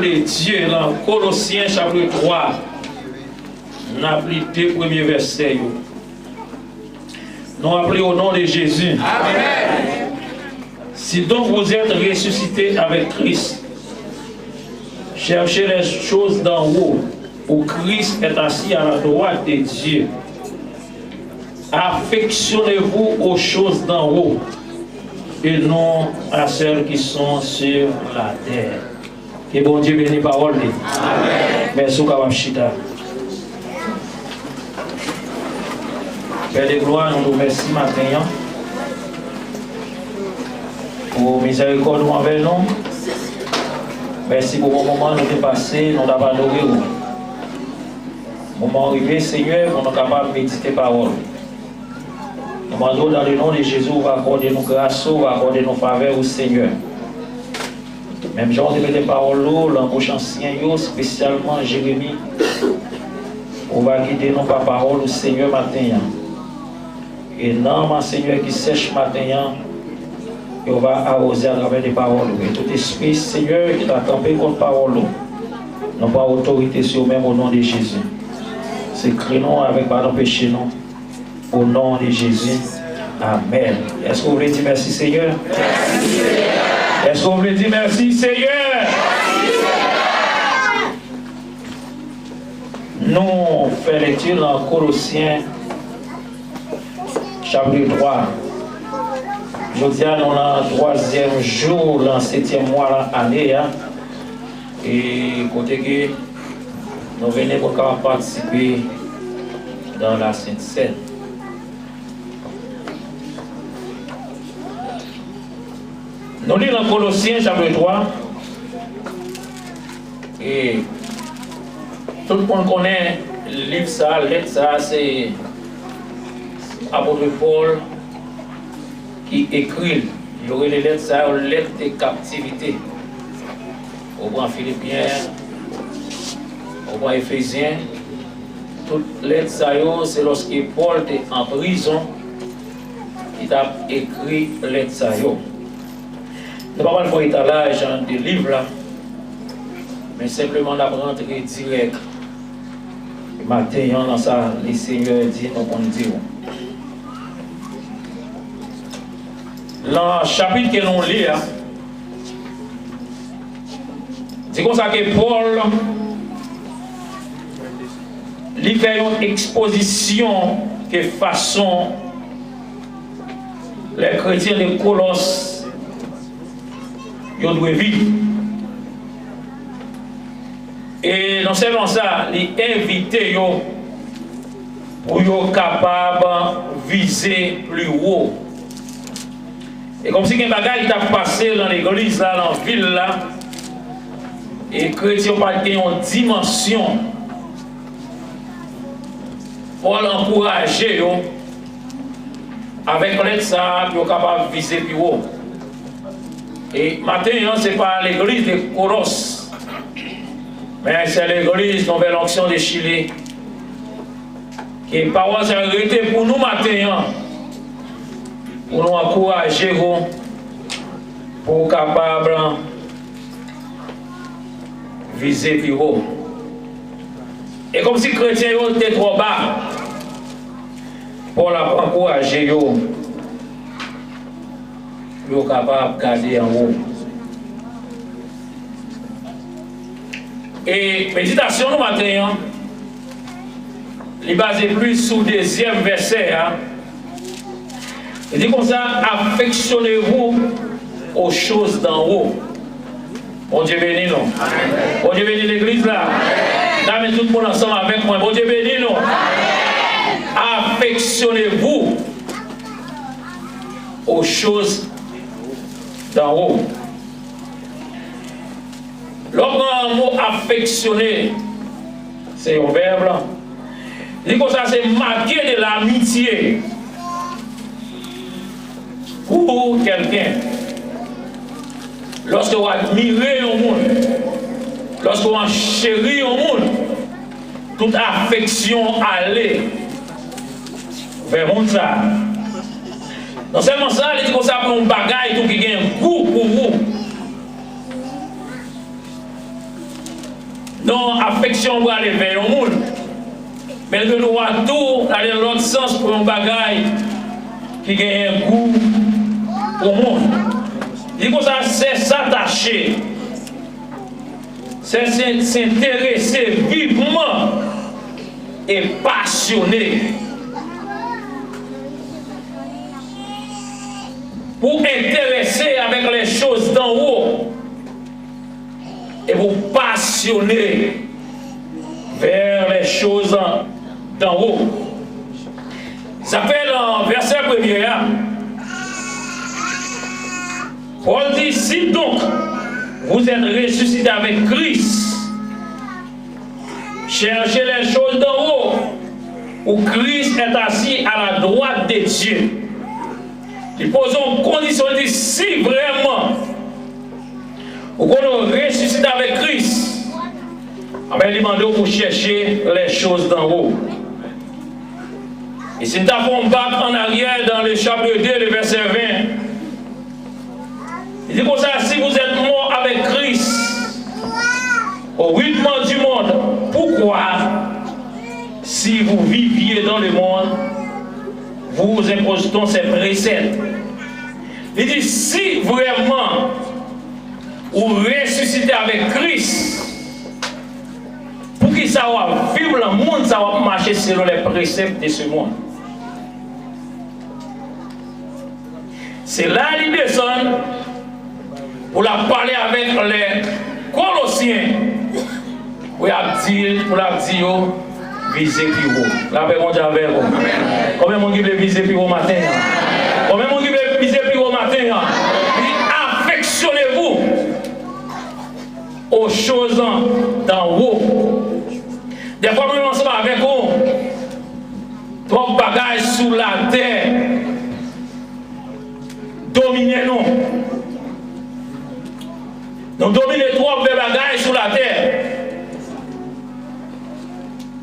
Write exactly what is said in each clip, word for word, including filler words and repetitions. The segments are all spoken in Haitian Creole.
de Dye nan Kolosyen chapit twa. N ap li de premye vèsè yo. Nou ap li o non de Jezi. Amèn. Si donc vous êtes ressuscités avec Christ, cherchez les choses d'en haut, où Christ est assis à la droite de Dieu. Affectionnez-vous aux choses d'en haut et non à celles qui sont sur la terre. Ke Bondye beni pawòl li. Mèsi, ou kapab chita. Pè de glwa, nou di w mèsi maten an pou mizèrikòd ou anvè nou. Mèsi pou bon moman nou te pase, nou t ap adore w. Moman an rive, Senyè, pou nou kapab medite pawòl ou. Nou mande w, dans le nom de Jésus, ou va akòde nou gras ou, ou va akòde nou favè ou, Senyè. Menm jan w te mete pawòl ou lan bouch ansyen yo, espesyalman Jeremi, ou va gide nou pa pawòl ou, Senyè, maten an. E nanm an, Senyè, ki sèch maten an, yo va awoze atravè de pawòl ou. E tout espri, Senyè, ki ta kanpe kont pawòl ou, nou pran otorite sou yo menm o non de Jezi. Sekre nou avèk padon peche nou. Au nom de Jésus. Amen. Est-ce que vous voulez dire merci, Seigneur? Est-ce que vous voulez dire merci, Seigneur? Nou fè lekti nan Kolosyen chapit twa. Jodi a, nou nan twazyèm jou nan setyèm mwa nan ane a. E kote ke nou vini pou n kapab patisipe dans la Sainte Cène. Nou li nan Kolosyen chapit twa. E tout moun konnen liv sa, lèt sa, se apot Pòl ki ekri l. Yo rele lèt sa yo lèt de kaptivite. Ou pran Filipyen, ou pran Efezyen, tout lèt sa yo, se lòske Pòl te an prizon, li t ap ekri lèt sa yo. Nou pa pral fè yon etalaj de liv la, men senpleman n ap rantre dirèk maten an nan sa Lesenyè di nou pou n di w. Lan chapit ke nou li a, di konsa ke Pòl, li fè yon ekspozisyon ke fason les chrétiens de Kolos yo dwe viv. E non sèlman sa, li envite yo pou yo kapab vize pli wo. E kòmsi gen bagay ki t ap pase nan legliz la, nan vil la, e kretyen yo pa t gen yon dimansyon. Pòl ankouraje yo avèk lèt sa a pou yo kapab vize pi wo. E maten an, se pa legliz de Kolos, men se legliz Nouvelle Onction de Chili. Ke pawòl sa yo rete pou nou maten an, pou nou ankouraje yo, pou w kapab vize pi wo. E kòmsi kretyen yo te twò ba, Pòl ap ankouraje yo pou yo kapab gade anwo. E meditasyon nou maten an, li baze plis sou dezyèm vèsè a. Li di konsa, affectionnez-vous aux choses d'en haut. Bondye beni nou. Bondye beni legliz la. N a met tout moun ansanm avèk mwen. Bondye beni nou. Affectionnez-vous aux choses d'en haut. Lè w pran mo afeksyone, se yon vèb, li konsa se marquer de l'amitié pour quelqu'un. Lòske w admire yon moun, lòske w ancheri yon moun, tout afeksyon ale vè moun sa a. Non sèlman sa, li di konsa pou yon bagay tou ki gen gou pou ou. Yon afeksyon ou prale vè yon moun, men l gen dwa tou ale nan lòt sans pou yon bagay ki genyen gou pou moun. Li di konsa, c'est s'attacher, c'est s'in- s'intéresser vivement et passionné pour intéresser avec les choses d'en haut et vous passionner vers les choses d'en haut. Sa fè nan vèsè premye a, Pòl di, si donc vous êtes ressuscité avec Christ, cherchez les choses d'en haut, où Christ est assis à la droite de Dieu. Li poze yon kondisyon, li di, si vrèman ou konnen w resisite avèk Kris, anben, li mande w pou chèche les choses d'en haut. E si n ta fè yon bak an aryè dans le chapitre deux, le verset vingt, li di konsa, si vous êtes morts avec Christ au rudiments du monde, pourquoi, si vous viviez dans le monde, vous vous imposez ces préceptes? Li di, si vrèman ou resisite avèk Kris, poukisa w ap viv nan mond sa, w ap mache selon les préceptes de ce monde? Se la li desann pou l ap pale avèk lè Kolosyen, pou l ap di, pou l ap di yo, vize pi wo. Lapè Bondye avè w. Konbyen moun ki vle vize pi wo maten an? Konbyen moun ki vle vize pi wo maten an? Li, affectionnez-vous aux choses d'en haut. Dèfwa, mwen menm ansanm avèk ou, twòp bagay sou latè domine nou. Nou domine twòp bèl bagay sou latè.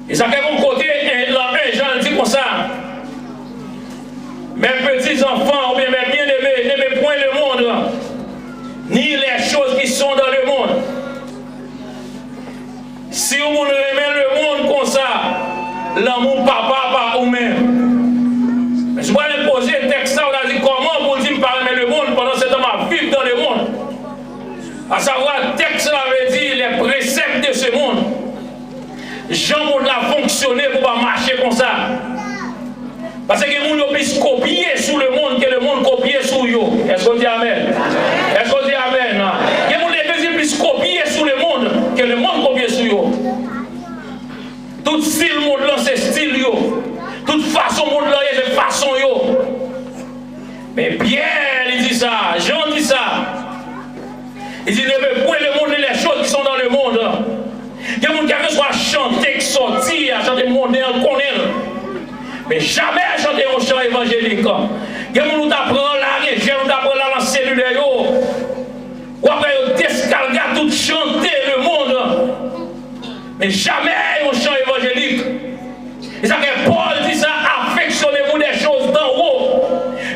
E sa fè gon kote, en, lan en Jan di konsa, mes petits enfants, oubyen mes bien-aimés, n'aimez point le monde, ni les choses qui sont dans le monde. Si yon moun renmen lemonn konsa, lanmou Papa pa ou menm. Men si w pral poze tèks sa, w ta di, kòman pou l di m pa renmen lemonn, pandan se tan m ap viv dans le monde? Asavwa, tèks la vle di les préceptes de ce monde. Jan mond la fonksyone pou w pa mache konsa. Paske gen moun yo plis kopye sou lemonn ke lemonn kopye sou yo. Èske w di amèn? Èske w di amèn? Gen moun yo plis, plis kopye sou lemonn ke lemonn kopye sou yo. Tout stil mond lan se stil yo. Tout fason mond lan ye se fason yo. Men Pyè, li di sa, Jan di sa. Li di, n'aimez point le monde ni les choses qui sont dans le monde. Gen moun, kèlkeswa chante k sòti a, chante monnen an, l konnen l. Men jamè chante yon chan evanjelik. Gen moun ou ta pran la, gen jèn ou ta pran la nan selilè yo. W ap wè yo deskalga tout chante lemonn. Men jamè yon chan evanjelik. E sa fè Pòl di sa, affectionnez-vous des choses d'en haut.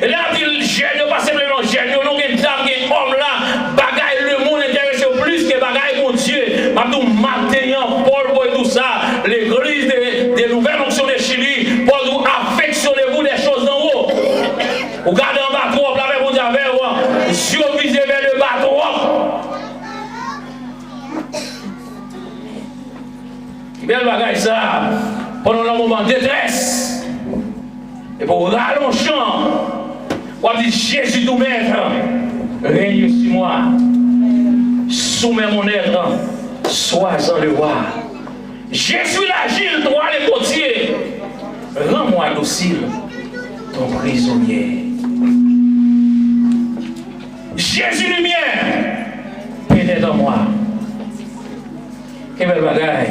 E lè l ap di jèn yo, pa senpleman jèn yo, non, gen dam, gen òm la, bagay lemonn enterese yo plis ke bagay Bondye. M ap di w maten an, Pòl voye di w sa, legliz de, de Nouvelle Onction de Chili, Pòl di w affectionnez-vous des choses d'en haut. Ou gade anba twòp, lapè Bondye avè w, zye w vize vè le ba twòp. Ki bèl bagay sa, pandan w nan moman detrès, epi w rale yon chan, w ap di, Jésus doux maître, règne sur moi, soumets mon être, sois-en le roi. Je suis l'agile, toi le potier, rends-moi docile, ton prisonnier. Jésus lumière, pénètre en moi. Ki bèl bagay.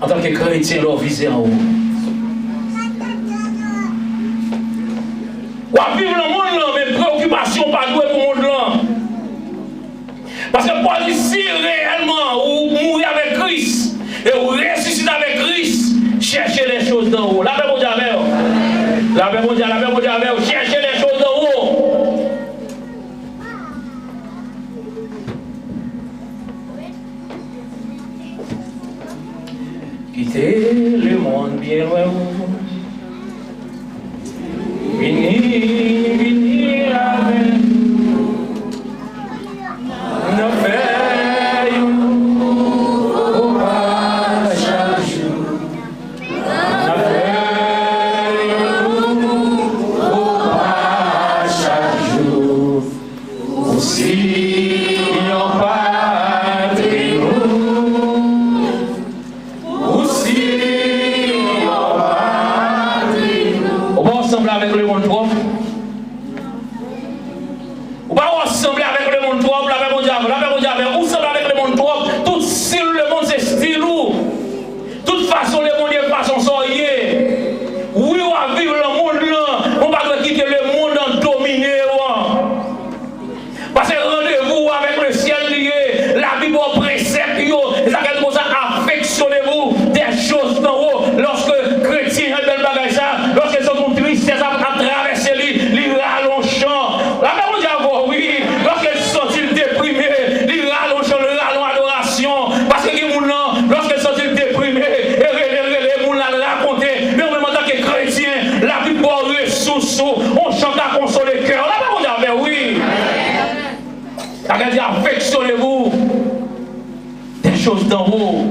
Antanke kretyen, lè w vize anwo. W ap viv nan mond lan, men preyokipasyon w pa dwe pou mond lan. Paske Pòl di, si reyèlman ou mouri avèk Kris e ou resisite avèk Kris, chèche les choses d'en haut. Lapè Bondye avè w. Lapè Bondye, lapè Bondye avè w. Chèche les choses d'en haut. sanble avèk lemonn twòp? Ou pa wè w sanble avèk lemonn twòp? Lapè Bondye avè w, lapè Bondye avè w. Ou sanble avèk lemonn twòp. Tout stil lemonn se stil ou. Tout fason lemonn ye, fason sa w ye. Wi, w ap viv nan mond lan, men w pa dwe kite lemonn nan domine w. Paske randevou avèk lesyèl li ye. Labib ba w presèp yo. E sa k di konsa, affectionnez-vous des choses d'en haut. Lòske kretyen an, bèl bagay sa, lòske l santi yon tristès ap, ap travèse li, li rale yon chan. Lapè Bondye avè w, wi. Lòske l santi l deprime, li rale yon chan, li rale yon adorasyon. Paske gen moun nan, lòske l santi l deprime, e rele, l rele, moun la, l rakonte. Men ou menm antanke kretyen, Labib ba w resous ou, yon chan ka konsole kè w. Lapè Bondye avè w, wi. Sa vle di, affectionnez-vous des choses d'en haut.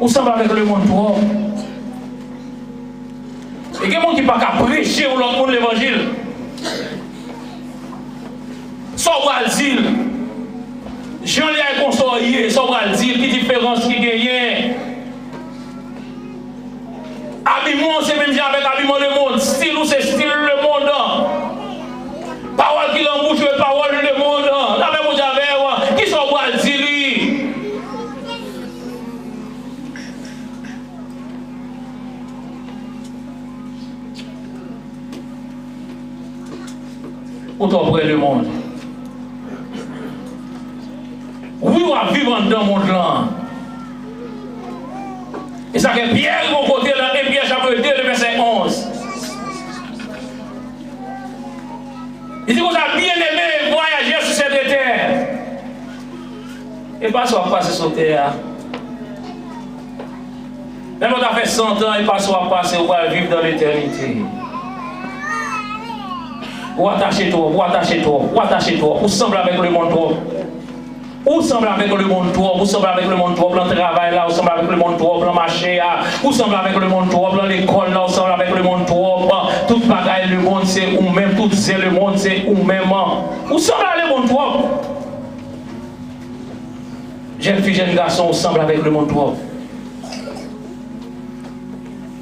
Ou sanble avèk lemonn twòp. E gen moun ki pa ka preche yon lòt moun levanjil. Sa w pral di l? Jan li a, e konsa w ye, sa w pral di l? Ki diferans ki genyen? Abiman w se menm jan avèk abiman lemonn. Stil ou se stil lemonn. Pawòl ki nan bouch ou e pawòl lemonn. Lapè Bondye avè w. Kisa w pral di li? Ou twò pre lemonn. Wi, w ap viv anndan mond lan. E sa fè Pyè rive yon kote nan en Pyè chapit de, vèsè onz. Li di konsa, byeneme, vwayajè sou sèt etè. E pa sa w ap pase sou tè a. Menm lè w ta fè san tan, e pa sa w ap pase, ou pral viv nan letènite. Ou atache twòp, ou atache twòp, ou atache twòp, ou sanble avèk lemonn twòp. Ou sanble avèk lemonn twòp, ou sanble avèk lemonn twòp nan travay la, ou sanble avèk lemonn twòp nan mache a, ou sanble avèk lemonn twòp nan lekòl la, ou sanble avèk lemonn twòp. Tout bagay lemonn se ou menm, tout zen lemonn se ou menm. Ou sanble a lemonn twòp. Jèn fi, jèn gason, ou sanble avèk lemonn twòp.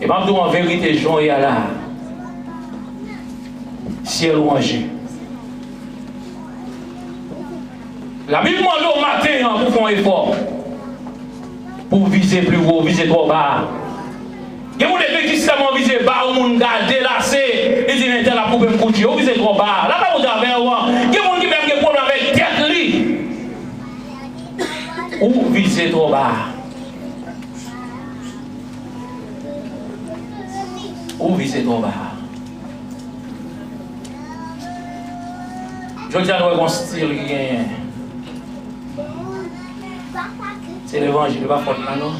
E m ap di w an verite, jan w ye a la, syèl ou an je. Labib mande w maten an pou w fè yon efò, pou w vize pli wo, ou vize twò ba. Gen moun, e men jistèman vize ba, yon moun gade l ase, li di, men entèl ap koupe m kout je, ou vize twò ba. Lapè Bondye avè w. Gen moun ki menm gen pwoblèm avèk tèt li. Ou vize twò ba. Ou vize twò ba. Jodi a, nou wè gon stil ki genyen. Se levanjil, e pa fòt mwen, non.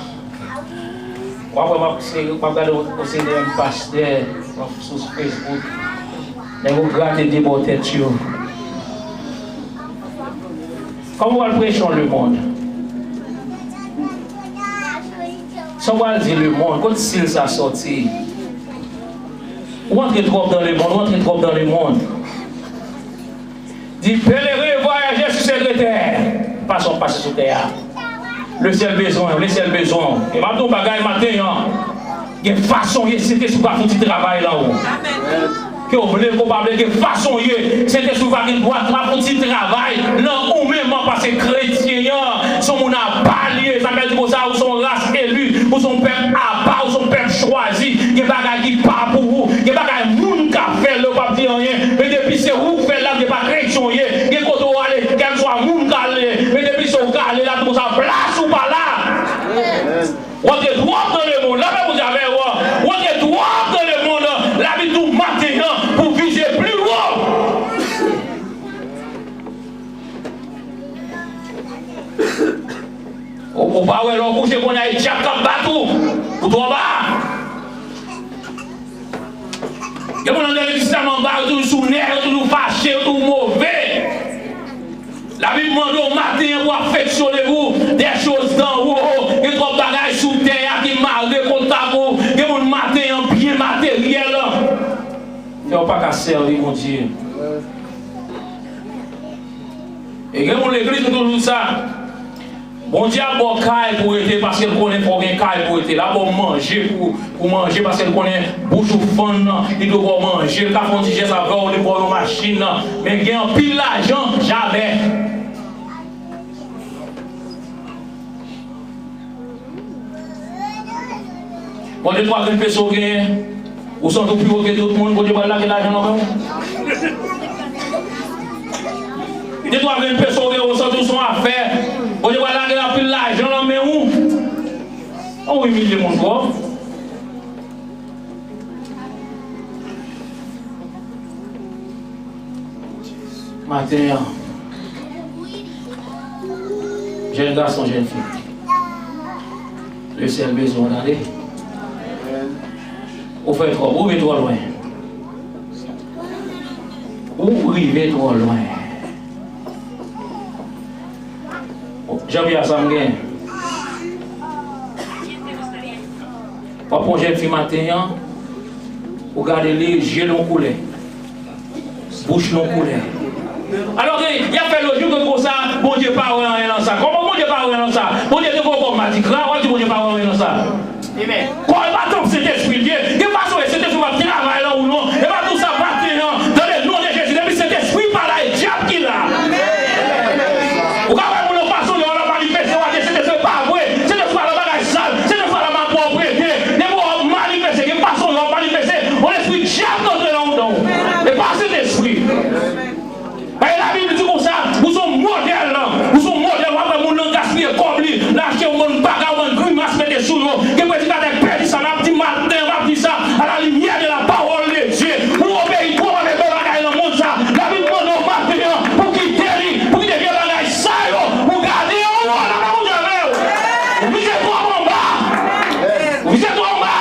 W ap wè, m ap se, m ap gade yon, yon seri de pastè sou Facebook. Nèg yo grate de bò tèt yo. Kòman w al preche yon lemonn? Sa w al di lemonn? Kot stil sa sòti? Ou antre twòp nan lemonn, ou antre twòp nan lemonn. Di, pèleren, vwayajè sou sèt etè. Pase w ap pase sou tè a. Lesyèl bezwen w, lesyèl bezwen w. E m ap di w yon bagay maten an. Gen fason w ye, Sentespri va fouti travay lan ou. Ke w vle, ke w pa vle, gen fason w ye, Sentespri va gen dwa va fouti travay lan ou menm, paske kretyen an, se yon moun apa li ye. Sa vle di konsa, ou se yon ras eli, ou se yon pèp apa, ou se yon pèp chwazi. Gen bagay ki pa pou ou, gen bagay moun ka fè lè w p ap di anyen. Men depi se ou k fè l la, gen pa kretyen w ye, gen kote w ale, kèlkeswa moun k ale, men depi se ou k ale la, se konsa, plas ou pa la. W antre twòp nan lemonn, lapè Bondye avè w. W antre twòp nan lemonn, Labib di w maten an pou w vize pli wo. Ou, ou pa wè lè w kouche kounye a, e dyab k ap bat ou, ou twò ba. Gen moun anndan legliz tèlman ba, yo toujou sou nè, yo toujou fache, yo toujou move. Labib mande w maten an pou affectionnez-vous des choses d'en haut. Gen twòp bagay sou tè a ki mare kontak ou. Gen moun maten an byen materyèl fè w pa ka sèvi Bondye. E gen moun legliz, nou toujou sa. Bondye ap ba w kay pou w rete paske l konnen fò w gen kay pou w rete. L ap ba w manje pou, pou w manje paske l konnen bouch ou fann, li dwe ba w manje. L ka fè yon ti jès avè w, li ba w yon machin. Men gen anpil lajan, jamè. Bon, de twa grenn peso w genyen, ou santi w pi wo ke tout moun, Bondye pral lage lajan nan men w. De twa grenn peso w genyen, ou santi w se yon afè, Bondye pral lage anpil lajan nan men w. Ou imilye moun twòp. Maten an, jèn gason, jèn fi, lesyèl bezwen w tande. Ou fè twòp, ou rive twò lwen. Ou rive twò lwen. Jan Pya sa m gen. W ap pran jèn fi maten an, ou gade li, je l yon koulè, bouch l yon koulè. Alò ke y ap fè lojik ke konsa, Bondye pa wè anyen nan sa. Kòman Bondye pa wè nan sa? Bondye te voye kòm madigra, w ap di Bondye pa wè anyen nan sa. Kò e pa tanp Sentespri l ye. Gen fason e Sentespri p ap travay nan ou non. E pa tou sa maten an, nan le non de Jezi, depi Sentespri pa la, e dyab ki la. Ou ka wè moun nan fason yo ap manifeste, w ap di Sentespri pa vre. Sentespri pa nan bagay sal. Sentespri pa nan mal pwòpte. Depi w ap manifeste, gen fason yo ap manifeste, yon lespri dyab antre nan ou non. E pa Sentespri. Paske Labib di konsa, ou se yon modèl, ou se yon modèl, w ap wè moun nan gaspiye kòb li, l achte yon bann bagay, yon bann grimas mete sou yo. Gen predikatè k pèdi sa, l ap di maten, l ap di sa, à la lumière de la parole de Dieu. Ou obeyi twòp avèk bèl bagay nan mond sa. Labib mande w maten an pou kite li, pou kite vye bagay sa yo, pou gade yon wòl avè Bondye avè w. Ou vize twòp anba. Ou vize twòp anba.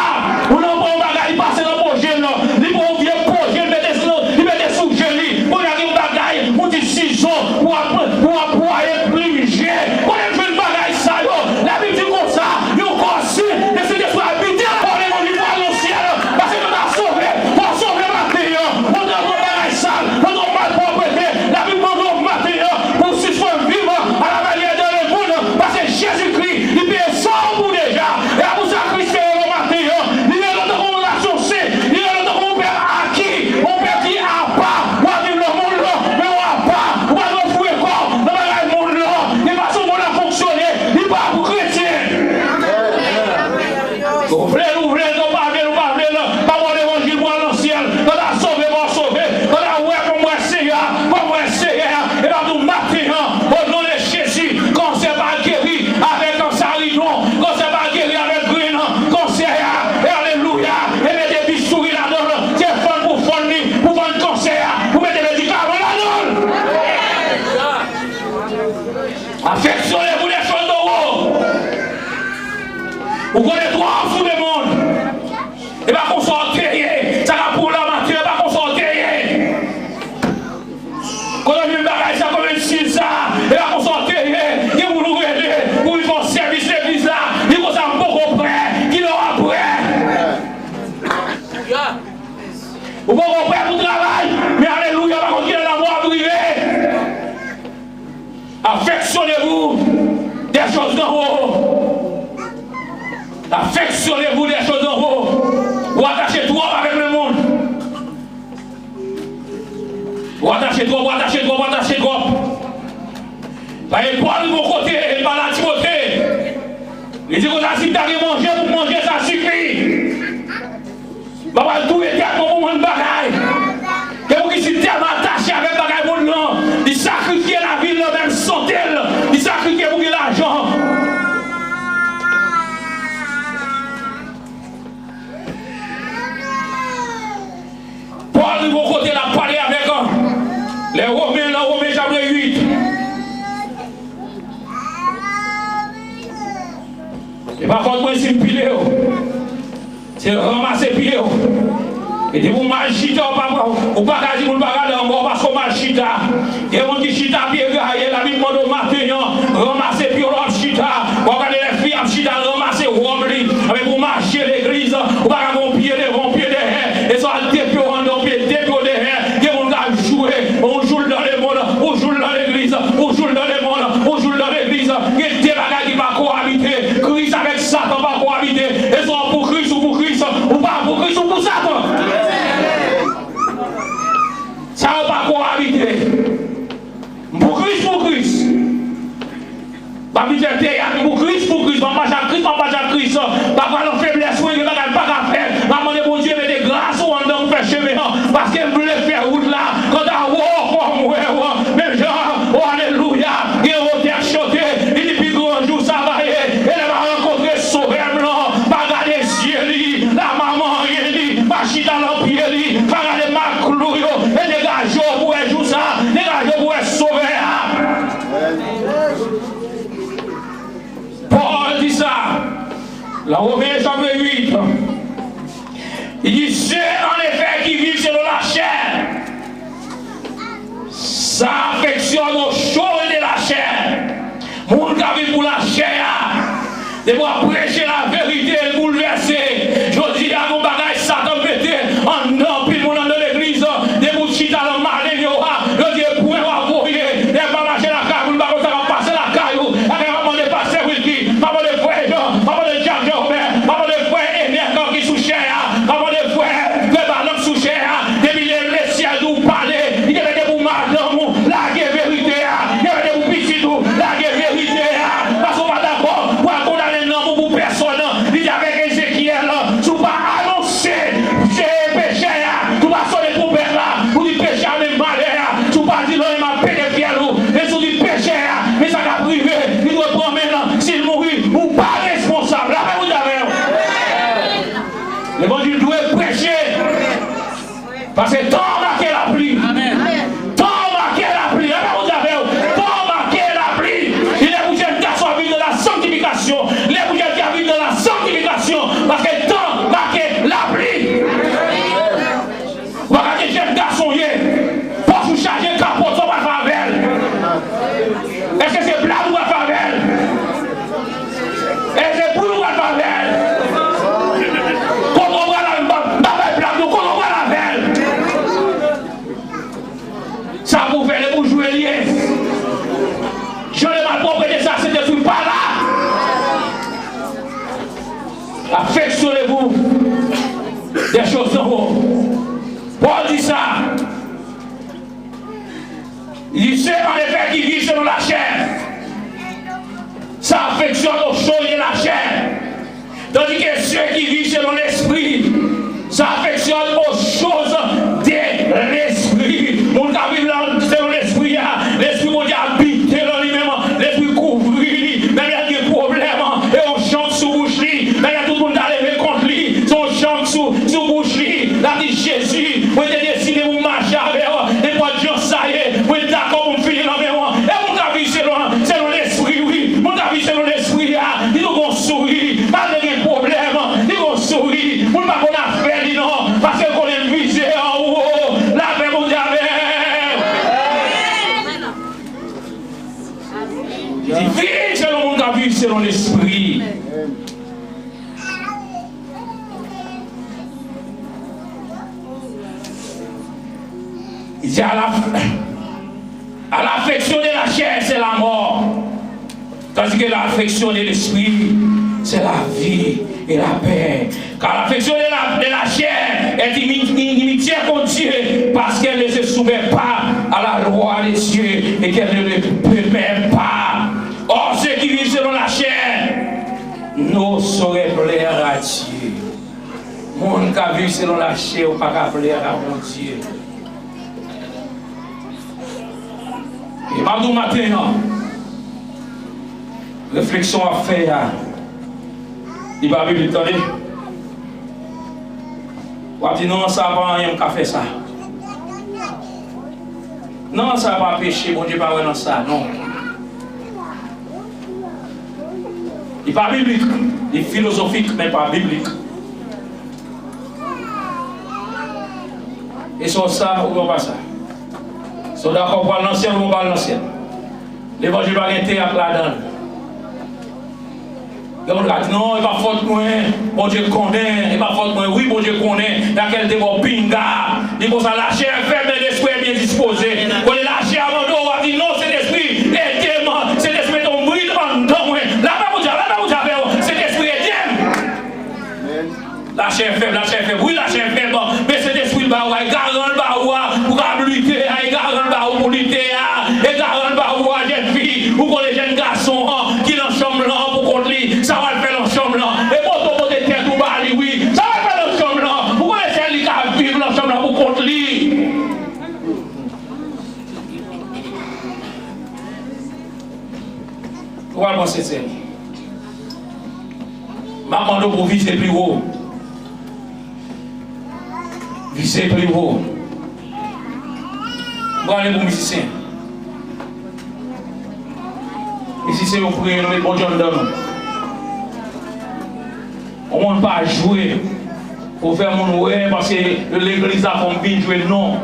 Ou nan pran yon bagay, li pase nan pwoje l, li pran yon vye pwoje, li mete sou, li mete sou je li. Kounye a gen yon bagay, ou di sizo, ou ap, ou ap pwaye plim je. Kote l jwenn bagay sa yo? Labib di konsa, yon kò sen, e Sentespri abite ladan li, li pral nan syèl, paske nou ta sove, fò w sove maten an, ou nan yon bagay sal, ou nan yon malpwòpte, Labib mande w maten an, pou w sispann viv à la manière de lemonn, paske Jezikri, li peye san w pou w deja. E apre sa, Kris te rele w maten an, li rele w tankou yon nasyon sen, li rele w tankou yon pèp aki, yon pèp ki apa, w ap viv nan mond lan, men w apa, ou pa dwe foure kò w nan bagay mond lan. Gen fason mond lan fonksyone, li pa pou kretyen. Ou vle l, ou vle l, ou pa vle l, ou pa vle l, pawòl levanjil pou w al nan syèl. Kanta sove, pa w sove, kanta wè, fò m wè Seyè a, fò m wè Seyè a. E m ap di w maten an, o non de Jezi, kansè pa geri avèk saridon, kansè pa geri avèk grenn kansè a, e alelouya, e mete bistouri ladan l, se fann pou fann li, pou fann kansè a, pou mete medikaman ladan l. Afeksyone pou de chòz dowò. Ou konnen twòp sou de moun. E pa konsa w te ye. Sa k ap pou w la maten, e pa konsa w te ye. Kote w jwenn bagay sa, kote w jwenn sil sa, e pa konsa w te ye. Gen moun ou rele, ou vin fè yon sèvis legliz la, li konsa m poko prè. Kilè w ap prè? Ou poko prè pou travay, men alelouya, pa konn kilè lanmò ap rive. Affectionnez-vous des choses d'en haut. Affectionnez-vous des choses d'en haut. Ou atache twòp avèk lemonn. Ou atache twòp, ou atache twòp, ou atache twòp. Paske Pòl rive yon kote, li pale a Timote. Li di konsa, si m ta gen manje pou m manje, sa sifi. M pa pral touye tèt mwen pou mwen bagay. Gen moun ki si tèlman atache avèk bagay mond lan, li sakrifye lavi l, menm sante l, li sakrifye pou gen lajan. Pòl rive yon kote l ap pale avèk, euh, lè Women, nan Women chapit uit. E pa fòt mwen si m pile w. Se ranmase pye w. E depi w mal chita, w pa, ou pa ka di moun pa gade ankò paske w mal chita. Gen moun ki chita pye gaye, Labib mande w maten an, ranmase pye w lè w ap chita. W ap gade lè fi ap chita, ranmase wòb li. Anben pou w mache legliz, ou pa ka gen yon pye devan, yon pye dèyè. E sa w al de pye w anndan, yon pye, de pye w dèyè. Gen moun k ap jwe, yon jou l nan lemonn, yon jou l nan legliz, yon jou l nan lemonn, yon jou l nan legliz. Gen de bagay Dans Romains chapitre huit, il dit, ceux en effet qui vivent selon la chair s'affectionnent aux choses de la chair. Moun k ap viv pou lachè a, depi w ap preche laverite, l boulvèse. Jodi a, gon bagay Satan mete anndan anpil moun anndan legliz. Depi w chita nan maleng yo a, yo di e pwen w ap voye. Lè m pa mache lakay moun, m pa konn sa k ap pase lakay ou. Lakay m ap mande pastè Wilky, m ap mande frè Jean, m ap mande Jack Jean Robert, m ap mande frè Enèk ki sou chè a, m ap mande frè, frè Balank sou chè a. Depi lè lesyèl di w pale, li te mete pou madanm ou lage verite a, li te mete pou pitit ou lage verite a. Paske w pa dakò pou al kondane nanm ou pou pèsòn. Li di avèk Ezekyèl, si w pa anonse se peche a, si w pa sone twonpèt la, ou di peche a men malè a, si w pa di non, m ap pete fyèl ou. Men si w di peche a, men sa k ap rive, li dwe pran men l, si l mouri, ou pa responsab. Lapè Bondye avè w. Levanjil dwe preche. Paske tan an make lapli. Tan an make lapli. Lapè Bondye avè w. Tan an make lapli. Li lè pou jèn gason ap viv nan la sanktifikasyon. Lè pou jèn fi ap viv nan la sanktifikasyon. Paske tan make lapli. Ou pa ka gen jèn gason w ye. Pòch ou chaje kapòt, sa w pral fè avè l? Èske se blag ou pral fè avè l? Èske se bri ou pral fè avè l? Kote w pral avè l? M pa, m pa bay blag non, kote w pral avè l? Sa pou fè, depi w jwe l ye. Jan de malpwòpte sa, Sentespri pa la. Affectionnez-vous des choses d'en haut. Pòl di sa. Il dit, ceux en effet qui vivent selon la chair s'affectionnent aux choses de la chair, tandis que ceux qui vivent selon l'esprit s'affectionnent aux choses de l'esprit. Moun k ap viv la, selon lespri a, Lespri Bondye abite nan li menm, Lespri kouvri li, menm lè l gen pwoblèm, e yon chant sou bouch li, menm lè tout moun ta leve kont li, se yon chant sou, sou bouch li. L ap di, Jezi, mwen te deside pou m mache avè w, nenpòt jan sa ye, mwen dakò pou m fini nan men w. E moun k ap viv selon, selon Lespri, wi. Moun k ap viv selon Lespri a, li toujou gon souri. Malgre gen pwoblèm, li gon souri. Moun pa konn afè li non, paske l konnen l vize anwo. Lapè Bondye avè w. Li di, viv selon moun k ap viv selon Lespri. Il dit, à la, à l'affection de la chair, c'est la mort, tandis que l'affection de l'esprit, c'est la vie et la paix. Car l'affection de la, de la chair est ini-, inimitié contre Dieu, parce qu'elle ne se soumet pas à la loi de Dieu et qu'elle ne le peut même pas. Or, ceux qui vivent selon la chair ne sauraient plaire à Dieu. Moun k ap viv selon lachè yo pa ka plè a Bondye. E m ap di w maten an, refleksyon w ap fè a, li pa biblik, tande. W ap di, "Non, sa pa anyen, m ka fè sa." Non, sa pa peche, Bondye pa wè nan sa, non. Li pa biblik, li filozofik, men pa biblik. E sa w sa, oubyen w pa sa. Si w dakò pou al nan syèl, ou pa al nan syèl. Levanjil pa gen teyat ladan l. Gen moun ka di, "Non, e pa fòt mwen, Bondye konnen, e pa fòt mwen." Wi, Bondye konnen, nan kèl te ba w pinga. Li konsa, lachè fèb, men lespri byen dispoze. Kote lachè a mande w, w ap di, "Non, Sentespri, ede m, Sentespri, mete yon brid anndan mwen." Lapè Bondye, lapè Bondye avè w, Sentespri, ede m. Lachè fèb, lachè fèb, wi, lachè fèb, men Sentespri ba w a, e garan l ba ou a, pou w ka ap lite a, e garan l ba ou pou lite a, e garan l ba ou a, jèn fi, ou konnen jèn gason an, ki nan chanm lan pou kont li, sa w al fè nan chanm lan, e moto pote tèt ou ba li, wi, sa w al fè nan chanm lan, ou konnen sèl li ka viv nan chanm lan pou kont li. Ou al pran Sentespri. M ap mande w pou w vize pi wo. Vize pli wo. M prale pou mizisyen. Mizisyen yo priye, nou met Bondye anndan nou. Yon moun pa jwe pou fè moun wè, paske legliz la fè m vin jwe, non.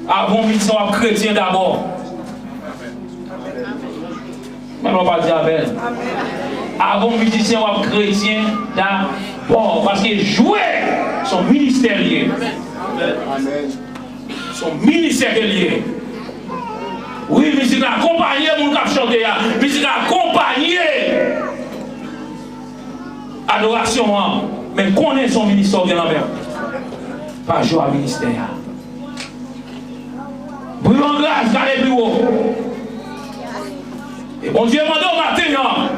Avan w vin se w ap kretyen dabò. Men w pa di amèn. Avan w mizisyen, w ap kretyen dabò. Paske jwe se yon ministè l ye. Se yon ministè ke l ye. Wi, mizik la akonpanye moun k ap chante a. Mizik la akonpanye adorasyon an. Men konnen se yon ministè w gen nan men w. Pa jwe a ministè a. Brilon gras, gade pi wo. E Bondye mande w maten an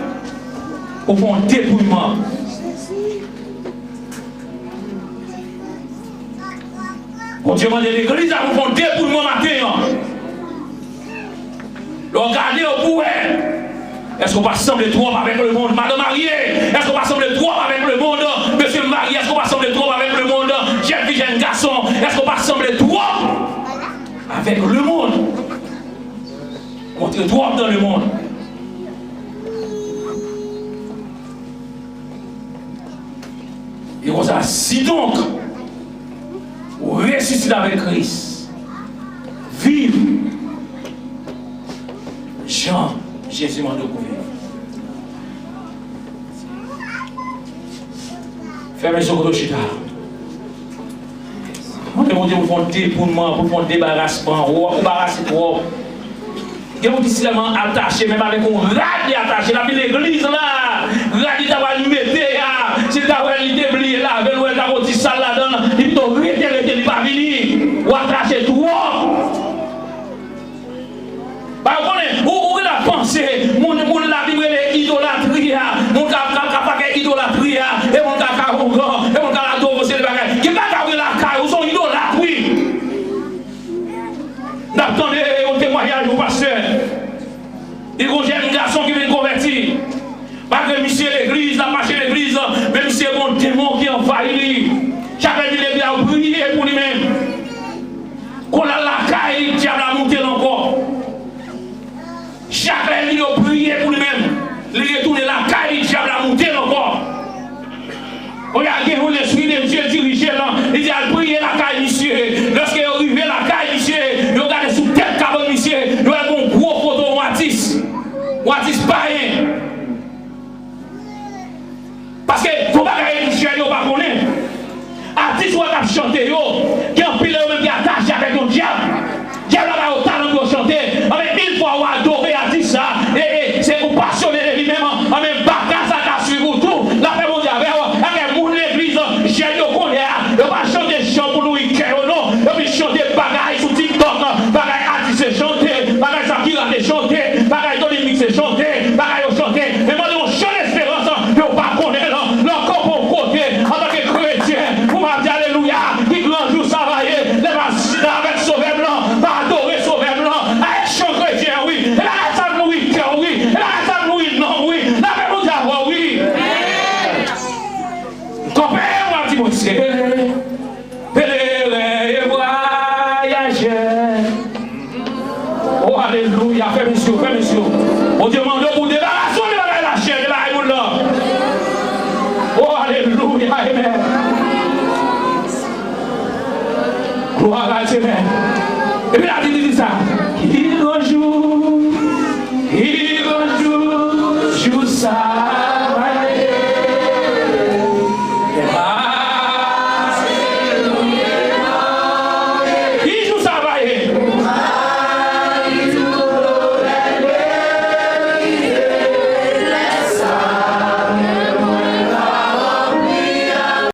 pou fè yon detouyman. Bondye mande legliz la pou fè yon detouyman maten an. Lè w gade yo pou wè. Èske w pa sanble twòp avèk lemonn? Madanm marye, èske w pa sanble twòp avèk lemonn? Mesye marye, èske w pa sanble twòp avèk lemonn? Jèn fi, jèn gason, èske w pa sanble twòp avèk lemonn? Montre twòp nan lemonn. E konsa, sidonk, ou resisite avèk Kris, viv jan Jezi mande w pou viv. Fèmen je w kote w chita. Mande Bondye pou l fè yon detounman, pou l fè yon debarasman. Ou anbarase twòp. Gen moun ki sèlman atache, menm avèk yon rad li atache. L ap vin legliz la, rad li ta pral mete a, si l ta wè li te bliye lave l, wè l ta gon ti sal ladan l, li pito rete, rete, li pa vini. Ou atache twòp. Ba, ou konnen, ou, ou gentan panse, moun, moun Labib rele idolatri a, moun k ap, k ap, k ap fè idolatri a, e moun k ap awogan, e moun k ap adore se de bagay. Gen bagay ou gen lakay ou, se yon idolat, wi. N ap tande yon temwayaj yon pastè. Li gon jèn gason ki vin konvèti. Malgre misye legliz, l ap mache legliz, men misye gon demon ki anvayi li. Chak lè li legliz, l ap priye pou li menm. Kon l al lakay li, dyab la moute l ankò. Chak lè li yo priye pou li menm, li retounen lakay li, dyab la moute l ankò. Kounye a gen yon lespri de Dye dirije l, li di al priye lakay misye. Lèske yo rive lakay misye, yo gade sou tèt kabann misye, yo wè gon gwo foto yon atis. Yon atis payen. Paske gon bagay jèn yo pa konnen. Atis ou wè k ap chante yo, gen anpil nan yo menm ki atache avèk yon dyab. Dyab la ba yo talan pou yo chante. Anben, yon fwa ou adore atis sa, e, e, se ou pasyone de li menm, anben, baka sa ka swiv ou tou. Lapè Bondye avè w. Anben, moun legliz, jèn yo kounye a, yo pa chante chan pou nouri kè yo, non. Yo vin chante bagay sou TikTok, bagay atis yo chante, bagay Shakira te chante, bagay Tony Mix te chante, bagay yo chante. Men mande yon chan esperans, men ou pa konnen l. Lè w kanpe yon kote, antanke kretyen, pou w ap di alelouya, ki gran jou sa va ye, lè m ap chita avèk Sovè m lan, m ap adore Sovè m lan. A, e chan kretyen an, wi. E bagay sa k nouri kè w, wi. E bagay sa k nouri nanm, wi. Lapè Bondye avè w, wi. Kanpe, w ap di, Bondye, pèleren e vwayajè. O, alelouya, fèmen je w, fèmen je w. Bondye mande w pou w debarase w de bagay lachè, de bagay moun nan. O, alelouya, amèn. Glwa a Dye, amèn. Epi la, li di sa, ki gran jou, ki gran jou, jou sa.